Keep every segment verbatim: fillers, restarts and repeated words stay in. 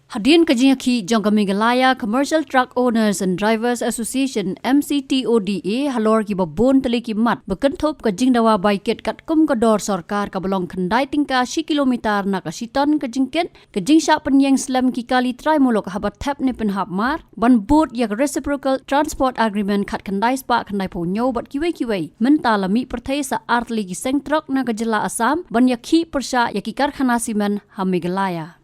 Hadien ka jingïakhih jong ka Meghalaya Commercial Truck Owners and Drivers Association, M C T O D A, halor kiba bun tylli ki mat ba kynthup ka jingdawa bai kit katkum ka dor sorkar kaba long khyndai tyngka shi kilometer na ka shiton ka jingkit, ka jingshah pynïeng slem ki kali trai muluk haba thep ne pynhap mar, ban bud ïa ka Reciprocal Transport Agreement khatkhyndai spah khyndaiphew hynñiew bad kiwei kiwei, mynta la mih pyrthei sa artylli ki seng trok na ka jylla Assam ban ïakhih pyrshah ïa ki karkhana simen ha Meghalaya.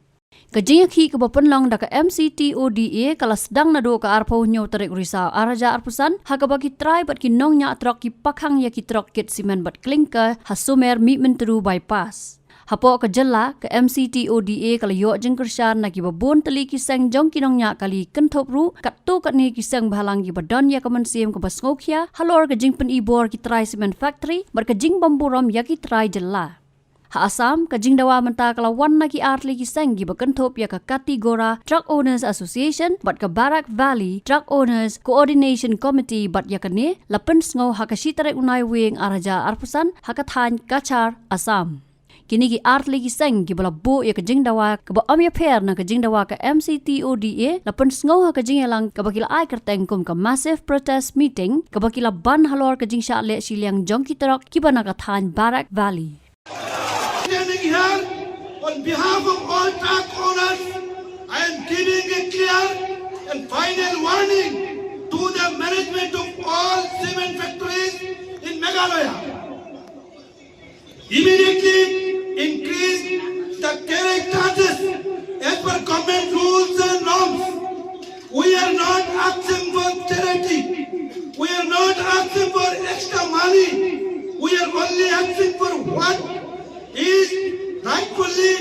Ka jingïakhih kaba pynlong da ka M C T O D A ka la sdang naduh ka arphew hynñiew tarik u Risaw arhajar arphew san, ha kaba ki trai bad ki nongñiah trok ki pakhang ïa ki trok kit simen bad klinker ha Sumer Mihmyntdu Bypass. Hapoh ka jylla, ka M C T O D A ka la ïoh jingkyrshan na kiba bun tylli ki seng jong ki nongñiah kali, kynthup ruh katto katne ki seng bhalang kiba don ïa ka mynsiem kaba sngewkhia halor ka jingpynibor ki trai simen factory bad ka jingbymburom ïa ki trai jylla. Ha Assam, ka jingdawa mynta ka la wan na ki artylli ki seng kiba kynthup ïa ka Katigora Truck Owners Association bad ka Barak Valley Truck Owners Coordination Committee bad ïa kane la pynsngew ha ka shi tarik u Naiwieng arhajar arphew san ha ka thaiñ Cachar, Assam. Kine ki artylli ki seng kiba la buh ïa ka jingdawa kaba ym ïapher na ka jingdawa ka M C T O D A la pynsngew ha ka jingïalang kaba ki la ai kyrteng kum ka Massive Protest Meeting, kaba ki la ban halor ka jingshah leh shiliang jong ki trok kiba na ka thaiñ Barak Valley. Standing here on behalf of all truck owners, I am giving a clear and final warning to the management of all cement factories in Meghalaya. Immediately increase the carriage charges as per government rules and norms. We are not asking for charity. We are not asking for extra money. We are only asking for what is rightfully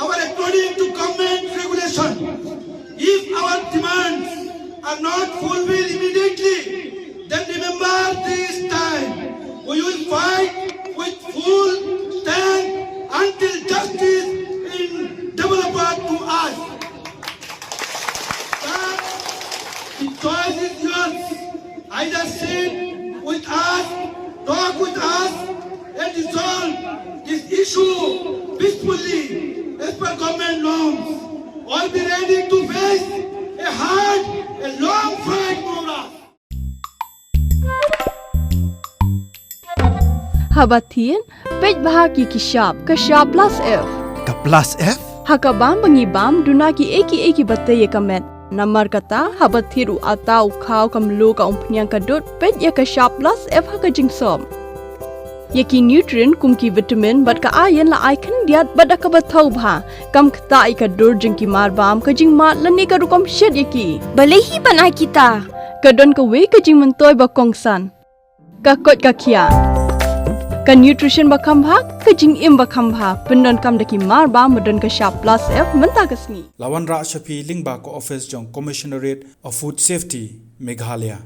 our according to government regulation. If our demands are not fulfilled immediately, then remember this time, we will fight with full strength until justice is delivered to us. But the choice is yours. Either sit with us, talk with us, and resolve this issue peacefully as per government norms, or be ready to face a hard and long fight, Mawras. Haba thied, peit bha ki ki shap, ka shap plus F. Ka plus F? Ha ka bam ba ngi bam, duna ki ei ki ei kiba tei ïa ka met. Namar kata, haba thied u atta u khaw ka mluh ka umphniang ka dud, peit ïa ka shap plus F ha ka jingsop. Ïa ki nutrient kum ki vitamin bad ka iron la ai khyndiat bad da kaba thaw bha. Kam ktah ïa ka dur jong ki mar bam, ka jingmad lane ka rukom shet ïa ki. Balei hi ban ai kita? Ka don kawei ka jingmyntoi ba kongsan. Ka koit ka khiah. Ka nutrition ba kham bha, ka jingim ba kham bha. Pyndonkam da ki mar bam ba don ka shap plus F mynta ka sngi. La wanrah sha phi lyngba ka office jong Commissionerate of Food Safety, Meghalaya.